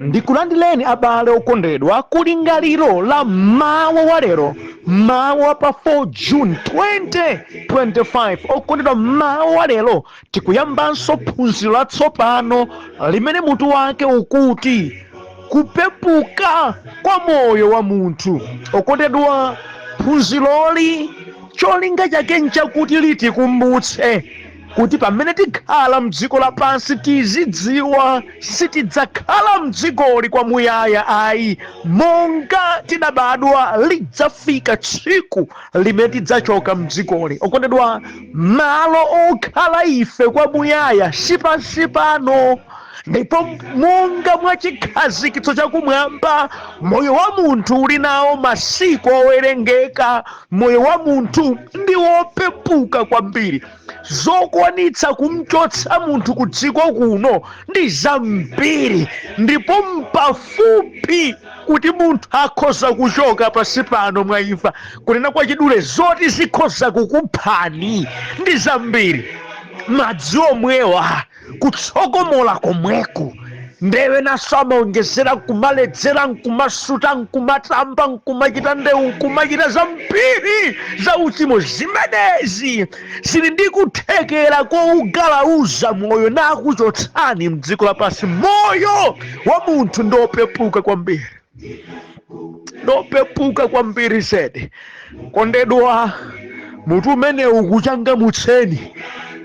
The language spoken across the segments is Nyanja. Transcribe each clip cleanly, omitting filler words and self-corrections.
Ndikulandireni abale okondedwa kulingaliro la mawa wa lero, mawa pa 4 June 2025. Okondedwa, mawa wa lero tikuyambanso phunziro latsopano limene mutu wake ukuti kupepuka kwa moyo wa munthu. Okondedwa, phunziroli cholinga chake nchakuti litikumbutse kuti pamene tikhala mdziko lapansi tizidziwa sitidzakhala mdzikoli kwamuyaya ayi. Monga tidabadwa, lidzafika tsiku limene tidzachoka mdzikoli. Okondedwa, malo okhala ife kwamuyaya si pansi pano, ndipo monga mwa chikhazikitso chakumwamba, moyo wa munthu uli nawo masiku owerengeka. Moyo wa munthu ndi wopepuka kwambiri. Zokwanitsa kumchotsa munthu ku dziko kuno ndi zambiri, ndipo mpafupi kuti munthu akhoza kuchoka pansi pano mwa imfa. Kunena kwa chidule, zoti zikhoza kukuphani ndi zambiri. Madzi omwewa, kutsokomola komweku, ndewe naso amaonjezera nkumaledzera, nkumasuta, nkumatamba, nkumachita ndewu, nkumachita zambiri za uchimo. Zimenezi zili ndi kuthekera kougalauza moyo nakuchotsani mdziko lapansi. Moyo wa munthu ndiopepuka kwambiri, ndopepuka kwambiri zedi. Kondedwa, mutu umenewu kuchangamutseni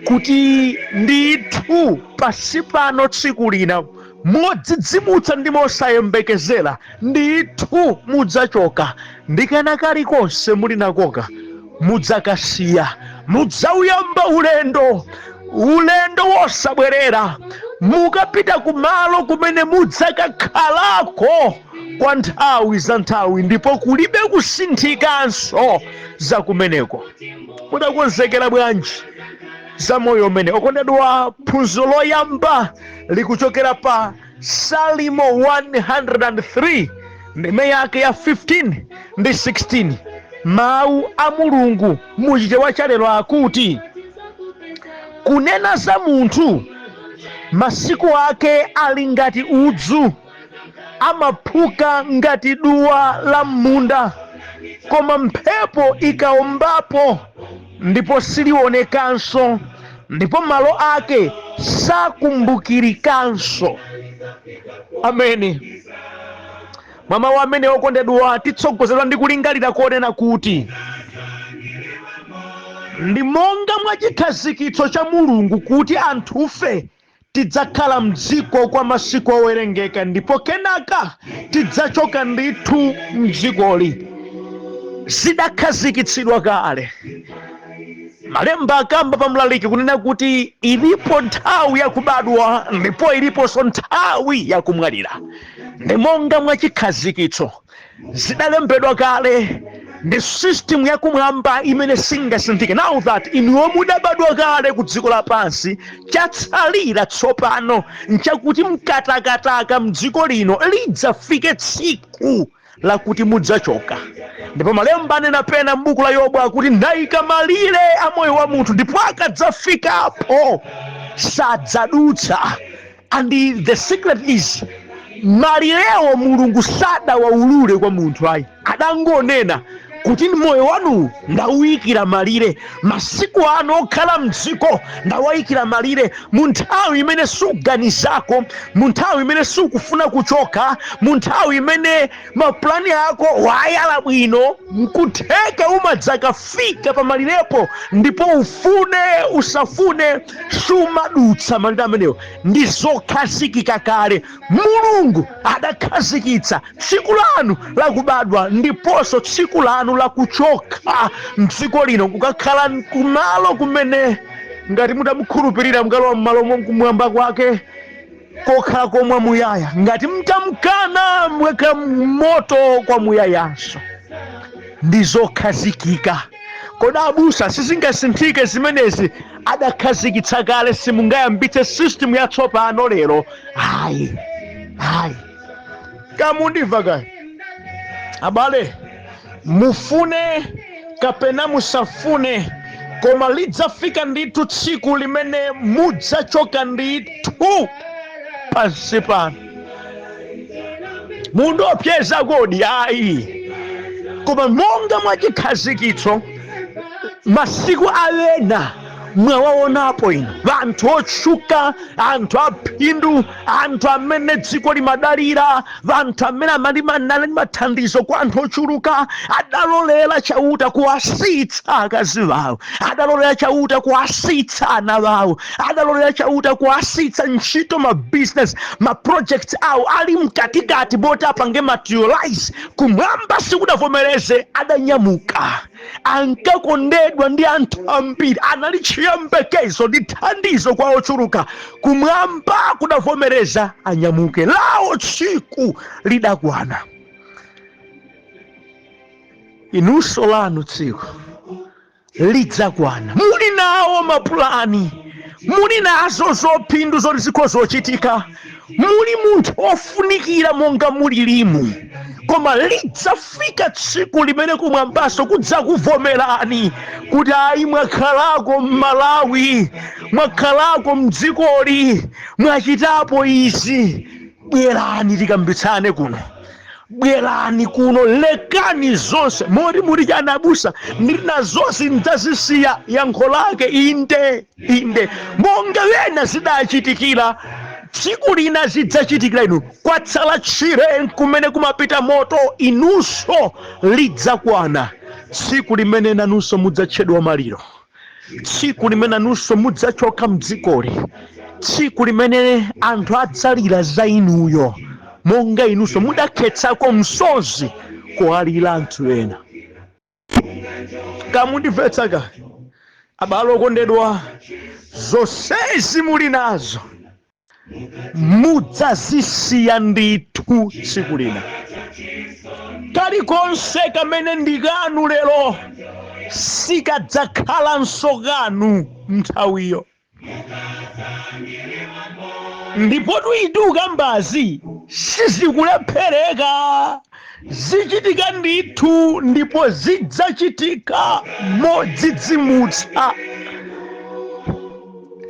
kuti ndithu pasi pano tsiku lina modzidzimutsa ndi mosayembekezera ndithu mudzachoka, ndi kena kalikonse muli nakoka mudzakasiya, mudzauyamba ulendo, ulendo wosabwerera, mukapita kumalo kumene mudzakakhalako kwa nthawi za nthawi, ndipo kulibe kusinthikanso za kumeneko. Mudakonzekera bwanji za moyo umene? Okondedwa, phunziro loyamba likuchokera pa Salimo 103 ndime yake ya 15 ndi 16. Mawu a Mulungu muchichewa cha lero akuti, kunena za munthu, masiku ake ali ngati udzu, amaphuka ngati duwa la m'munda, koma mphepo ikaombapo ndipo silionekanso, ndipo malo ake sakumbukirikanso. Ameni. Mwa mawu amene, okondedwa, titsogozedwa ndi kulingalira konena kuti ndi monga mwa chikhazikitso cha Mulungu kuti anthufe tidzakhala mdziko kwa masiku owerengeka, ndipo kenaka tidzachoka ndithu mdzikoli. Zidakhazikitsidwa kale. Malemba akamba pa Mlaliki kunena kuti ilipo nthawi yakubadwa ndipo iliponso nthawi yakumwalira. Ndi monga mwa chikhazikitso, zidalembedwa kale, ndi system yakumwamba imene singasinthike. Now that inuwo mudabadwa kale ku dziko lapansi, chatsalira tsopano nchakuti mkatakataka mdziko lino lidzafike tsiku lakuti mudzachoka. Ndipo malemba anena pena m'buku la Yobu akuti, ndayika malire a moyo wa munthu, ndipo akadzafikapo sadzadutsa. And the secret is, malirewo Mulungu sadawaulule kwa munthu ayi, adangonena kuti moyo wanu ndawuyikira malire, masiku anu okhala mdziko ndawayikira malire. Mu nthawi imene suganizako, mu nthawi imene sukufuna kuchoka, mu nthawi imene mapulani ako wayala bwino, nkutheka umadzakafika pamalirepo, ndipo ufune usafune sumadutsa malire amenewo. Ndi zokhazikika kale. Mulungu adakhazikitsa tsiku lanu lakubadwa ndiponso tsiku lanu lakuchoka mdziko lino kukakhala kumalo kumene ngati mutamukhulupirira mukalowa mmalo kumwamba kwake kokhala komwe muyaya, ngati mtamkana mukakhala moto kwa muyayanso. Ndi zokhazikika. Kodi abusa, sizingasinthike zimenezi? Adakhazikitsa kale, simungayambitse system yatsopano lero ayi, ayi. Kamundimva kaya abale, mufune kapena musafune, Koma lidzafika ndithu tsiku limene mudzachoka ndithu pansi pano. Mundiopseza kodi? Ayi, koma monga mwachikhazikitso, masiku awena mwawaonapo inu anthu otchuka, anthu aphindu, anthu amene dziko limadalira, anthu amene amali mathandizo kwa anthu ochuluka, adalolera Chauta kuwasitsa akazi wawo, adalolera Chauta kuwasitsa ana wawo, adalolera Chauta kuwasitsa ntchito, ma business, ma projects awo ali mkatikati boti apange materialize. Kumwamba sikudavomereze, adanyamuka. Ankakondedwa ndi anthu ambiri, anali chiyembekezo ndi thandizo kwa ochuluka. Kumwamba kudavomereza anyamuke, lawo tsiku lidakwana. Inunso lanu tsiku lidzakwana. Muli nawo mapulani, muli nazo zophindu zoti zikho zochitika, muli munthu ofunikira monga mulilimu, koma lidzafika tsiku limene kumwambaso kudzakuvomerani kuti ayi, mwakhalako m'Malawi, mwakhalako mdzikoli, mwachitapo izi, bwerani tikambitsane kuno, bwerani kuno, lekani zonse. Moti muli chani abusa? Ndili na zonse, ndidzazisiya. Yankho lake inde, inde. Monga wena zidachitikira, tsiku lina zidzachitikira inu. Kwatsala tchire kumene kumapita moto, inunso lidzakwana tsiku limene nanunso mudzatchedwa maliro, tsiku limene nanunso mudzachoka mdzikoli, tsiku limene anthu adzalira za inuyo monga inunso mudakhetsako msozi kuwalira anthu ena. Kamundimvetsa ka, abale okondedwa? Zonsezi muli nazo mudzazisiya ndithu tsiku lina. Kalikonse kamene ndikanu lero sikadzakhalanso kanu nthawiyo. Ndipo tuituka mbazi sizikulephereka, zichitika ndithu, ndipo zidzachitika modzidzimutsa.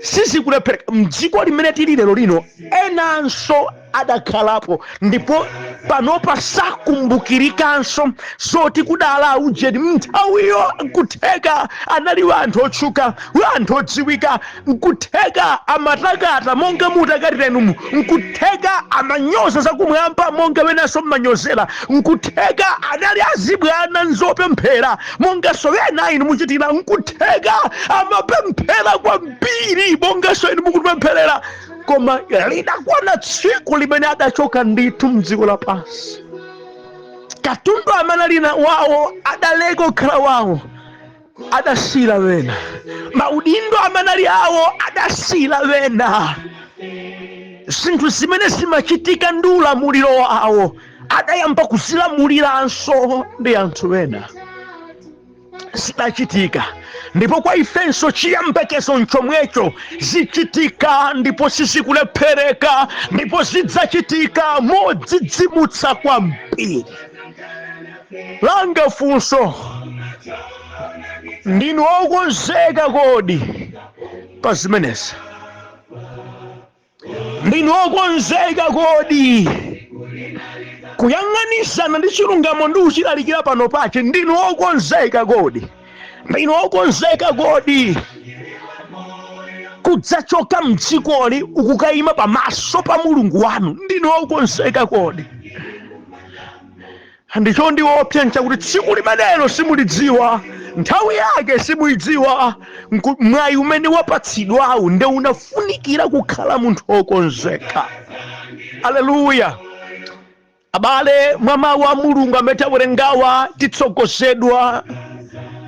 Sizikulephereka. Mdziko limene tili lero lino, enanso adakhalapo ndipo panopa sakumbukirikanso zoti kudala aujeni. Nthawiyo nkutheka anali anthu otchuka, anthu odziwika, nkutheka amatakata monga mutakatira inumu, nkutheka amanyoza zakumwamba monga wenanso mmanyozera, nkutheka anali azibwana nzopemphera monganso wena inu muchitira, nkutheka amapemphera kwambiri monganso inu mukutipempherera. Koma lidakwana tsiku limene adachoka ndithu mdziko lapansi. Katundu amene ali wawo adaleka kukhala wawo, adasiyira wena. Maudindo amene ali awo adasiyira wena. Zinthu zimene zimachitika ndi ulamuliro wawo adayamba kuzilamuliranso ndi anthu ena. Zidachitika, ndipo kwa ifenso chiyembekezo nchomwecho. Zichitika ndipo sizikulephereka, ndipo zidzachitika modzidzimutsa kwambiri. Langa funso, ndinu okonzeka kodi pa zimenezi? Ndinu okonzeka kodi kuyang'anisana ndi chilungamo ndi kuchilalikira pano pache? Ndinu okonzeka kodi? Ndinu okonzeka kodi kudzachoka mdzikoli ukukayima pamaso pa Mulungu wanu? Ndinu okonzeka kodi? Ndicho ndiopsa nchakuti tsiku limenelo simulidziwa, nthawi yake simuidziwa. Mwayi umene wapatsidwawu nde unafunikira kukhala munthu wokonzeka. Aleluya! Abale, mwa mawu a Mulungu amene tawerengawa titsogozedwa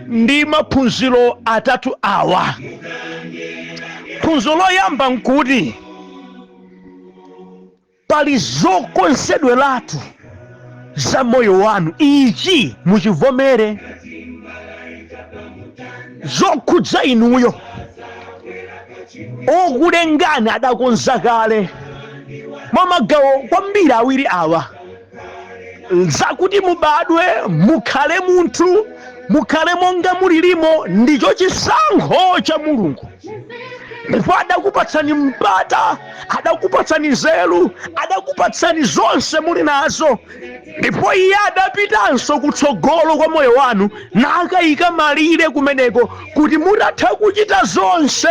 ndi maphunziro atatu awa. Phunziro loyamba nkuti pali zokonzedweratu za moyo wanu, ichi muchivomere. Zokhudza inuyo, okulengani adakonza kale mwa magawo kwambiri awiri awa, zakuti mubadwe, mukhale munthu, Mukhale monga mulilimo, ndicho chisankho cha Mulungu. Ndipo adakupatsani mpata, adakupatsani nzeru, adakupatsani zonse muli nazo. Ndipo iye adapitanso kutsogolo kwa moyo wanu nakayika malire kumeneko, kuti mutatha kuchita zonse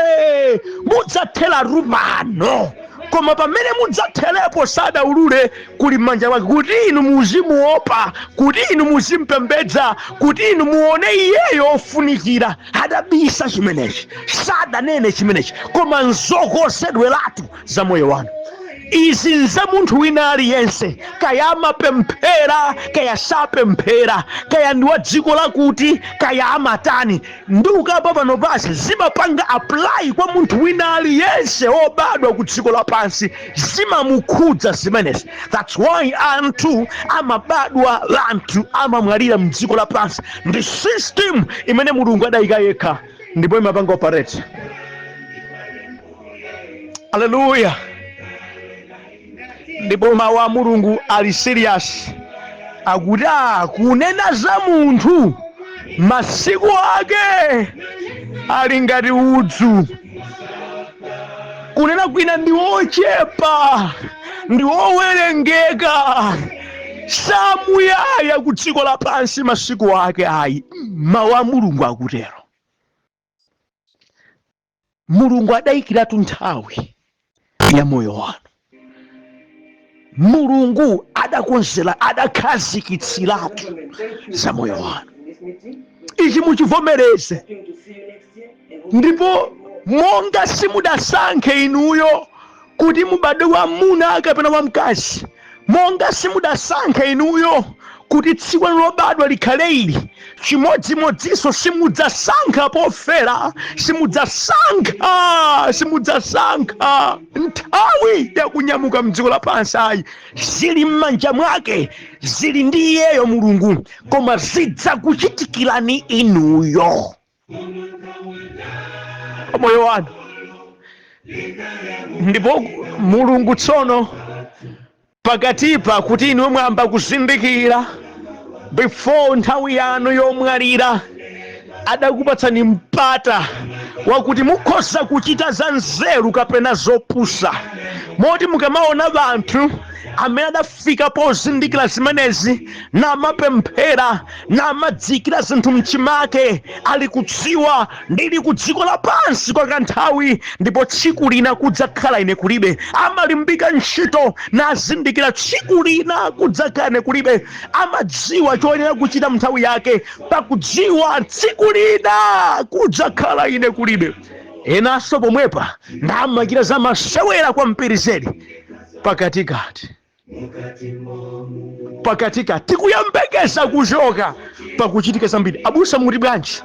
mudzatheratu pano. Koma pamene mudzatherepo sadaulule, kuli m'manja mwake, kuti inu muzimuopa, kuti inu muzimpembedza, kuti inu muone iyeyo ofunikira. Adabisa chimenechi, sadanene chimenechi, koma nzokonzedweratu za moyo wanu. Izi nza munthu wina aliyense, kaya amapemphera, kaya sapemphera, kaya ndi wa dziko lakuti, kaya amatani. Ndi ukapa pano pasi zimapanga apply kwa munthu wina aliyense obadwa ku dziko lapansi, zimamukhudza zimenezi. That's why anthu amabadwa, anthu amamwalira mdziko lapansi. Ndi system imene Mulungu adayika yekha ndipo imapanga operate. Aleluya! Ndipo mawu a Mulungu ali serious, akuti kunena za munthu, masiku ake ali ngati udzu. Kunena kwina, ndi wochepa, ndi wowerengeka, samuyaya ku dziko lapansi masiku ake ayi. Mawu a Mulungu akutero. Mulungu adayikiratu nthawi ya moyo wanu. Mulungu adakonzera, adakhazikitsiratu za moyo wanu. Ichi muchivomereze. Ndipo monga simudasankhe inuyo kuti mubadwe wamuna kapena wamkazi, monga simudasankhe inuyo kuti tsiku lanu lobadwa likhale ili, chimodzimodzinso simudzasankha pofera, simudzasankha nthawi yakunyamuka mdziko lapansi ayi. Zili m'manja mwake, zili ndi iyeyo Mulungu, koma zidzakuchitikirani inuyo moyo wanu. Ndipo Mulungu tsono pakatipa kuti inuwe mwamba kuzindikira before nthawi yanu yomwalira, adakupatsani mpata wakuti mukhoza kuchita za nzeru kapena zopusa. Moti mukamaona banthu amene adafika pozindikira zimenezi, namapemphera, namadzikira zinthu mchimake, ali kudziwa ndili ku dziko lapansi kwa kanthawi ndipo tsiku lina kudzakhala ine kulibe, amalimbika ntchito nazindikira tsiku lina kudzakhala ine kulibe. Amadziwa choyenera kuchita mnthawi yake, pakudziwa tsiku lina kudzakhala ine kulibe. Enanso pomwepa ndamachita za masewera kwambiri zedi. Pakatikati pakatikati tikuyembekeza kuchoka, pakuchitika zambiri. Abusa, mukuti bwanji?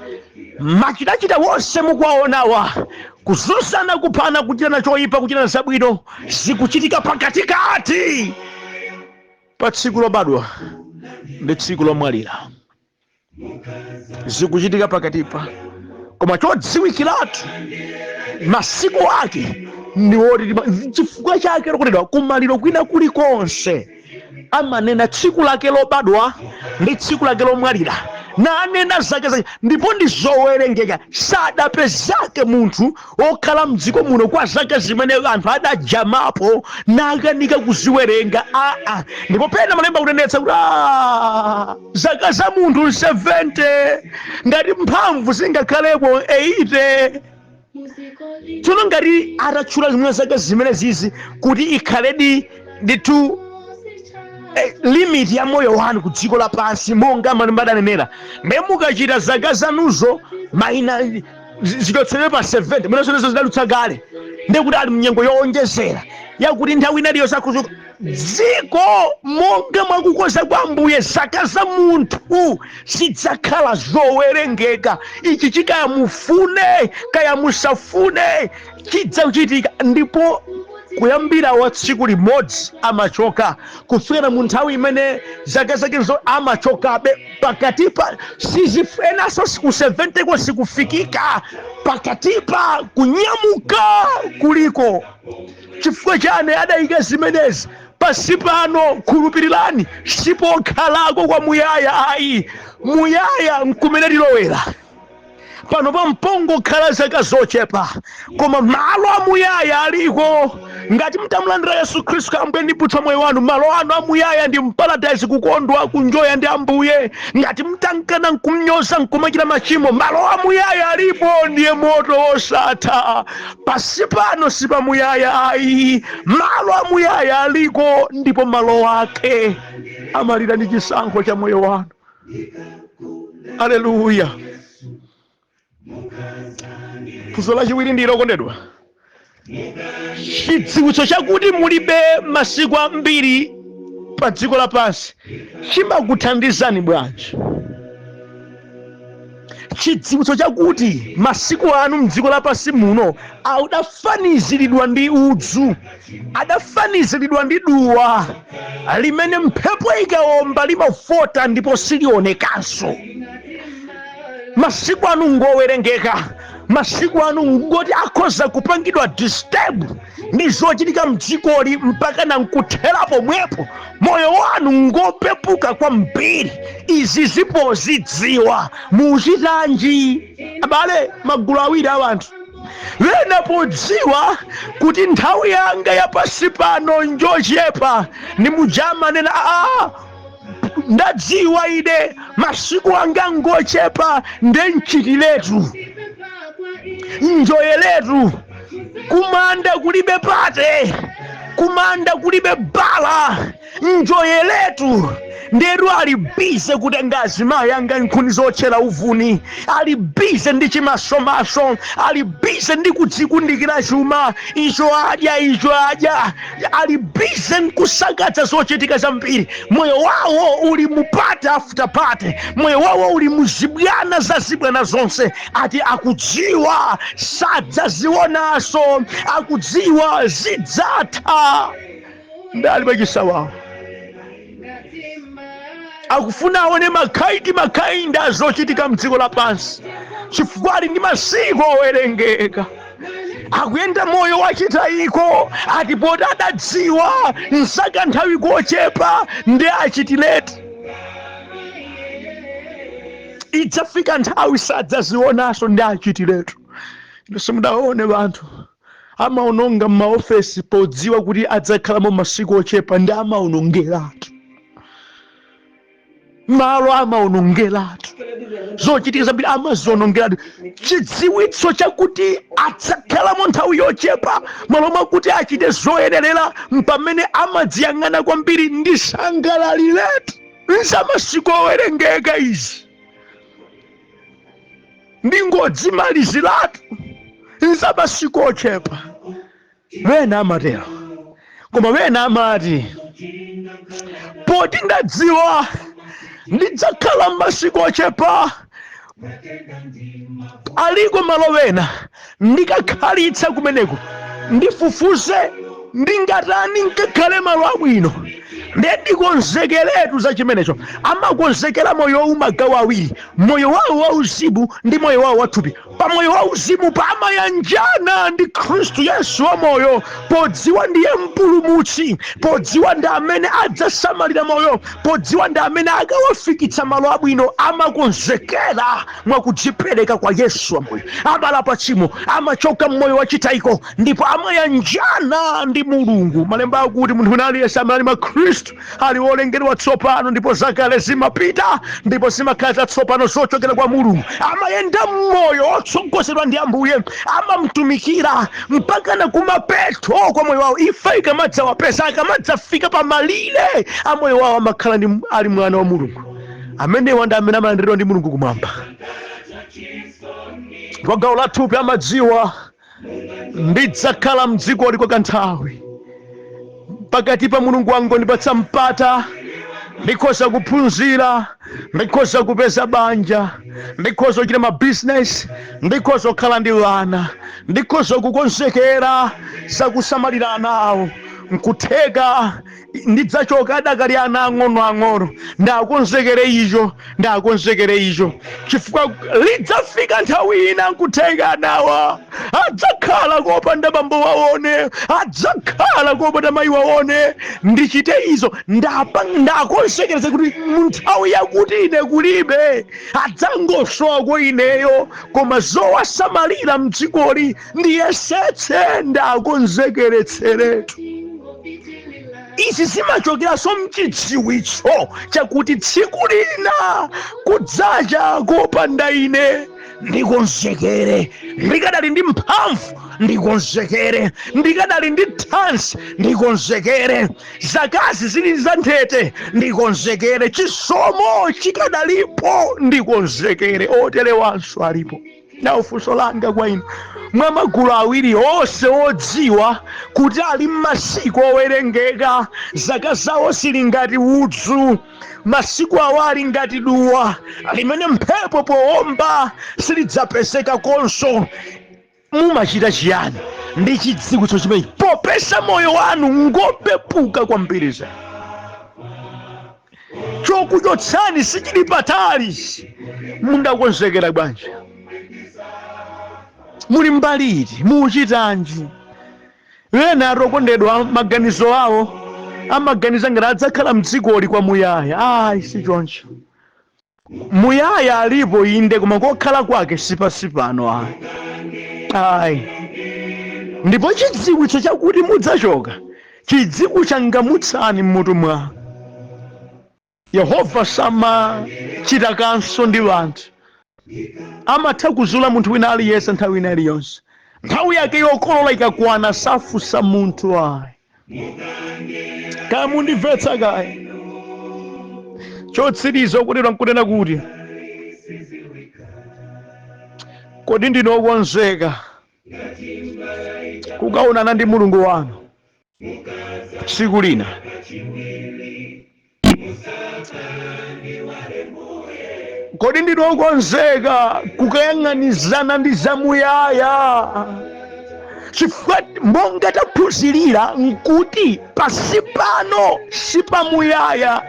Machitachita wonse mukuwaonawa, kuzunzana, kuphana, kuchitana choyipa, kuchitana zabwino, zikuchitika pakatikati pa tsiku lobadwa ndi tsiku lomwalira. Zikuchitika pakatipa, koma chodziwikiratu masiku ake ndi woti. Chifukwa chake lokondedwa, kumaliro kwina kulikonse amanena tsiku lake lobadwa ndi tsiku lake lomwalira, nanena zake zake, ndipo ndi zowerengeka. Sadapezake munthu wokhala mdziko muno kwa zaka zimene anthu adajamapo nakanika kuziwerenga, aa. Ndipo pena malemba kunenetsa kuti zaka za munthu 70, ngati mphamvu zingakhalepo 80. Tsono ngati atatchula zimwe zaka zimene zizi kuti ikhaledi ndithu limit ya moyo wanu ku dziko lapansi, monga malemba adanenera, mbe mukachita zaka zanuzo maina zichotsedwe pa 70 mwina zonsezo zidalutsa kale, ndekuti ali mnyengo yowonjezera yakuti nthawi ina iliyonse akhuzuka dziko. Monga mwakukonza kwa Ambuye, zaka za munthu zidzakhala zowerengeka. Ichi chikaya mufune kaya musafune, chidzachitika. Ndipo kuyambira wa tsiku limodzi amachoka kufikira mu nthawi imene zaka zakezo amachokabe, pakatipa enanso ku 70 ko sikufikika. Pakatipa kunyamuka kuliko. Chifukwa chani adayika zimenezi? Pakati Pasi pano, khulupirirani, sipokhalako kwa muyaya ayi. Muyaya nkumene tilowera. Pano pampongokhala zaka zochepa, koma malo amuyaya aliko. Ngati mtamulandira Yesu Khristu Ambuye ndi Mpulumutsi moyo wanu, malo anu amuyaya ndi mparadise, kukondwa, kunjoya ndi Ambuye. Ngati mtankana, nkumnyoza, nkumachita machimo, malo amuyaya alipo, ndiye moto wosatha. Pasi pano sipamuyaya ayi. Malo amuyaya aliko, ndipo malo ake amalira ndi chisankho cha moyo wanu. Aleluya! Funso lachiwiri ndi lokondedwa: chidziwitso chakuti mulibe masiku ambiri pa dziko lapansi chimakuthandizani bwanji? Chidziwitso chakuti masiku anu mdziko lapansi muno adafaniziridwa ndi udzu, adafaniziridwa ndi duwa limene mphepo ikawomba limafota ndipo silionekanso. Masiku anu ngowerengeka. Masiku anu ngoti akhoza kupangidwa disturb ndi zochitika mdzikoli mpaka na nkuthera pomwepo. Moyo wanu ngopepuka kwambiri. Izi zipozidziwa, muchitanji, abale? Magulu awiri a anthu. Wena podziwa kuti nthawi yanga yapasi pano njochepa, ni mujamanena, "Aa, ndadziwa ine masiku anga ngochepa, nde nchitiletu, njoyeletu. Kumanda kulibe party, kumanda kulibe bala, njoyeletu." Ndetu ali busy kutenga azimayi anga nkhuni zotchera uvuni, ali busy ndi chimasomaso, ali busy ndi kudzikundikira chuma, icho adya, icho adya, ali busy nkusakatsa zochitika zambiri. Moyo wawo uli mu party after party, moyo wawo uli mu zibwana za zibwana zonse. Ati akudziwa sadzazionanso, akudziwa zidzatha, ndali pachisawawa, akufuna aone makhaiti makhaindi azochitika mdziko lapansi, chifukwa ali ndi masiku owerengeka. Akuyenda moyo wachitayiko. Ati poti adadziwa nsaka nthawi kochepa, ndi achitireti. Idzafika nthawi sadzazionanso, ndi achitiretu. Ino simudaone vanthu amaononga m'maofesi podziwa kuti adzakhalamo masiku ochepa, ndi amaonongeratu malo, amaonongeratu zochitika zambiri, amazionongeratu. Chidziwitso chakuti adzakhalamo nthawi yochepa, malo mwakuti achite zoyenerera, mpamene amadziyang'ana kwambiri. Ndisangalaliretu, nzamasiku owerengeka izi, ndingodzimaliziratu, nzamasiku ochepa. Wena amatero, koma wena amati, "Poti ndadziwa ndidzakhala m'masiku ochepa, aliko malo wena ndikakhalitsa kumeneko, ndifufuze ndingatani nkakhale malo abwino, ndiye ndikonzekeretu za chimenecho." Amakonzekera moyo magawo awiri: moyo wawo wauzimu ndi moyo wawo wathupi. Pa moyo wauzimu pamayanjana ndi Khristu Yesu wamoyo, podziwa ndiye Mpulumutsi, podziwa ndi amene adzasamalira moyo, podziwa ndi amene akawafikitsa malo abwino. Amakonzekera mwakudzipereka kwa Yesu wamoyo, amalapa tchimo, amachoka mmoyo wachitayiko ndipo amayanjana ndi Mulungu. Malemba akuti munthu wina aliyense amene ali mwa Khristu ali wolengedwa tsopano, ndipo zakale zimapita ndipo zimakhala zatsopano zochokera kwa Mulungu. Amayenda mmoyo otsogozedwa ndi Ambuye, amamtumikira mpaka na kumapeto kwa moyo wawo. Ife ikamadzawapeza, akamadzafika pa malire a moyo wawo, amakhala ndi ali mwana wa Mulungu. Amenewa ndi amene amalandiridwa ndi Mulungu kumwamba. Kwa gawo la thupi, amadziwa ndidzakhala mdzikoli kwa kanthawi. Pakati pa Mulungu wangondipatsa mpata, ndikhoza kuphunzira, ndikhoza kupeza banja, ndikhoza kuchita mabizinesi, ndikhoza kukhala ndi ana, ndikhoza kukonzekera zakusamalira ana awo. Nkutheka ndidzachoka adakali ana ang'onoang'ono, ndakonzekere icho, ndakonzekere icho, chifukwa lidzafika nthawi ina nkutheka anawa adzakhala kopanda bambo waone, adzakhala kopanda mayi waone. Ndichite izo, ndakonzekereza kuti munthawi yakuti ine kulibe adzangosowako ineyo, koma zowasamalira mdzikoli ndiyesetse ndakonzekeretseretu. Izi zimachokeranso mchidziwitso chakuti tsiku lina kudzacha kopanda ine. Ndikonzekere ndikadali ndi mphamvu, ndikonzekere ndikadali ndi thanzi, ndikonzekere zakazi zili za nthete, ndikonzekere chisomo chikadalipo, ndikonzekere. Oterewanso alipo. Nawo funso langa kwa inu, mwa magulu awiri onse odziwa kuti ali m'masiku owerengeka, zaka zawo zili ngati udzu, masiku awo ali ngati duwa limene mphepo powomba silidzapezeka konso, mumachita chiyani ndi chidziwitso chimenechi, popeza moyo wanu ngopepuka kwambiri? Za chokuchotsani sichili patali. Mundakonzekera bwanji? Muli mbali iti? Muchitanji? Ena atokondedwa, maganizo awo amaganiza ngati adzakhala mdzikoli kwa muyaya. Ayi, si choncho. Muyaya alipo inde, koma kokhala kwake sipasi pano, ayi, ayi. Ndipo chidziwitso chakuti mudzachoka chidzikuchangamutsani mmutu mwa Yehova. Samachita kanso ndi anthu, amatha kuzula munthu wina aliyense nthawi ina iliyonse. Nthawi yake yokolola ikakwana, safunsa munthu, ayi. Kaya mundimvetsa kaya? Chotsiriza, okondedwa, nkunena kuti kodi ndinu okonzeka kukaonana ndi Mulungu wanu tsiku lina? Kodi ndinu okonzeka kukayang'anizana ndi zamuyaya? Chifukwa monga taphunzirira nkuti pasi pano sipamuyaya,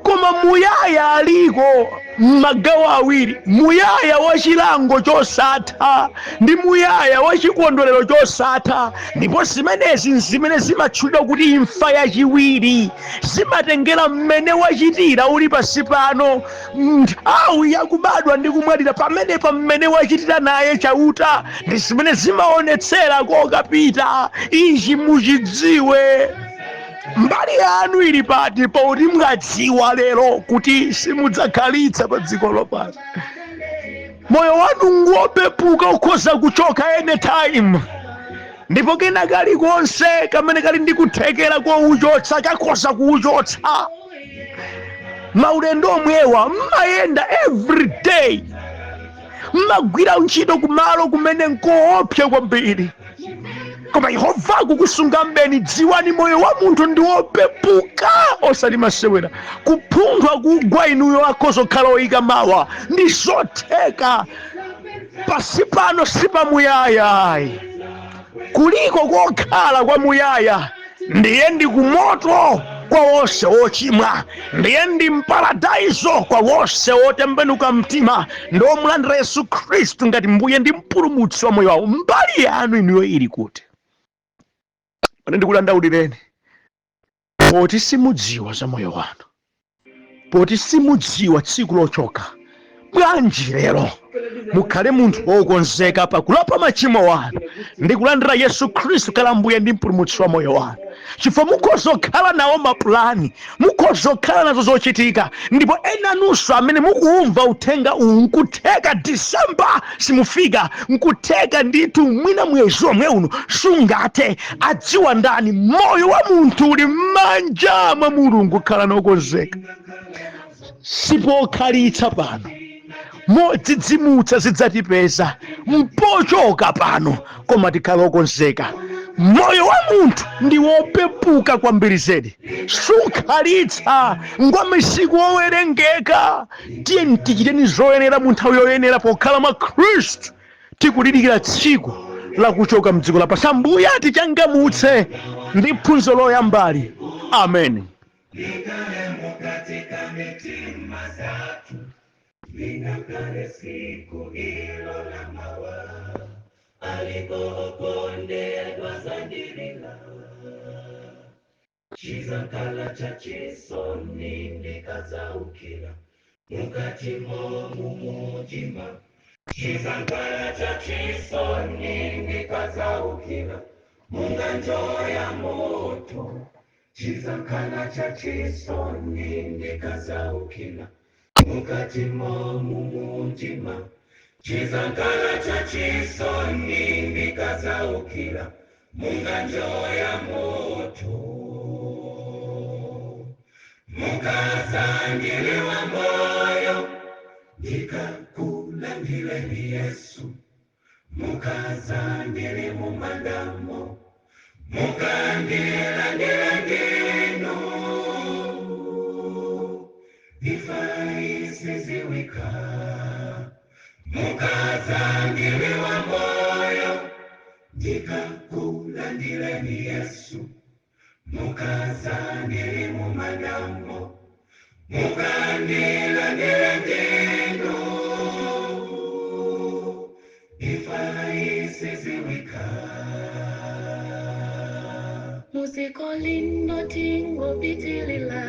koma muyaya aliko m'magawo awiri: muyaya wa chilango chosatha ndi muyaya wa chikondwerero chosatha. Ndipo zimenezi nzimene zimatchulidwa kuti imfa yachiwiri. Zimatengera mmene wachitira uli pasi pano, nthawi yakubadwa ndi kumwalira. Pamenepa mmene wachitira naye Chauta ndi zimene zimaonetsera kokapita. Ichi muchidziwe. Mbali yanu ili pati, poti mwadziwa lero kuti simudzakhalitsa pa dziko lapansi? Moyo wanu ngopepuka, ukhoza kuchoka anytime, ndipo kena kalikonse kamene kali ndi kuthekera kouchotsa kakhoza kuuchotsa. Maulendo omwewa mmayenda every day, mmagwira ntchito kumalo kumene nkoopsa kwambiri, koma Yehova akukusunga mbeni. Dziwani, moyo wa munthu ndi wopepuka, osati masewera. Kuphunthwa, kugwa, inuyo akhoza kukhala oyika mawa, ndi zotheka. Pasi pano sipamuyaya, kuliko kokhala kwa muyaya, ndiye ndi kumoto kwa wonse wochimwa, ndiye ndi mparadaiso kwa wonse wotembenuka mtima ndi omulandira Yesu Khristu ngati Mbuye ndi Mpulumutsi wa moyo wawo. Mbali yanu inuyo ili kuti? Pane ndikudandaulireni, poti simudziwa za moyo wanu, poti simudziwa tsiku lochoka, bwanji lero mukhale munthu wokonzeka pakulapa machimo wanu ndi kulandira Yesu Khristu khala Mbuye ndi Mpulumutsi wa moyo wanu? Chifukwa mukhoza kukhala nawo mapulani, mukhoza kukhala nazo zochitika, ndipo enanunso amene mukuumva uthenga uwu, nkutheka Disemba simufika, nkutheka ndithu mwina mwezi omwe uno sungathe, adziwa ndani? Moyo wa munthu uli m'manja mwa Mulungu. Khala nokonzeka, sipokhalitsa pano, modzidzimutsa zidzatipeza, mpochoka pano, koma tikhala okonzeka. Moyo wa munthu ndi wopepuka kwambiri zedi, sukhalitsa, ngwa masiku owerengeka. Tiye tichiteni zoyenera mu nthawi yoyenera, pokhala mwa Khristu, tikulidikira tsiku lakuchoka mdziko lapansi. Ambuye atichangamutse. Ndi phunziro loyambali. Amen. Lingakale siku ilo la mawa alikokondedwa zandilila chizankala cha chisoni ndikazaukila mukati momumutima chizankala cha chisoni ndikazaukila munganjo ya moto chizankala cha chisoni ndikazaukila mukati momumutima chizankala cha chisoni ndikazaukila munganjo ya moto mukazangiliwa moyo ndikakulandileni Yesu mukazangili mumandamo mukandilandilandinu ifaisiziwika mukazangiliwa moyo ndikakulandileni Yesu mukazangili mumandamo mukandilandilandinu ifaisiziwika. Muziko lino tingopitilila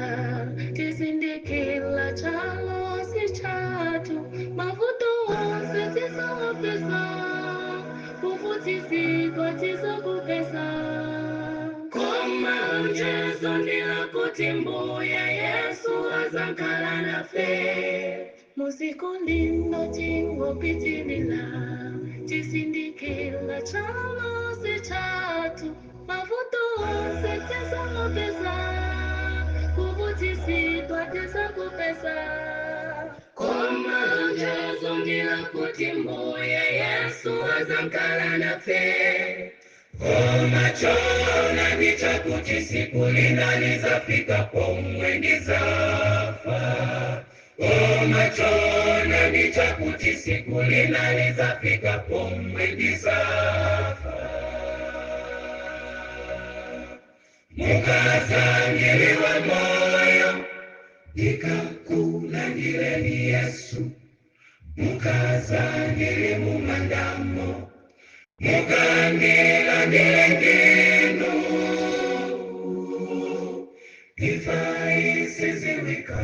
tizindikila chalo si chatu mavuto wose tisawapesa kuvutizidwa tisakupesa Koma mchezo ndilakuti mbuya Yesu azankhala nafe. Muziko lino tingopitilila tizindikila chalo si chatu mavuto wose tisawapesa kuvutizidwa tisakupesa. Koma mchezo ndilakuti mbuya Yesu azankhala nafe. Koma chona ndichakuti siku lina lizafika pomwe ndizafa. Koma chona ndichakuti siku lina lizafika pomwe ndizafa. Mukazangiliwa moyo ndikakulandileni Yesu mukazangili mumandamo mukandilandilandinu ifaisiziwika.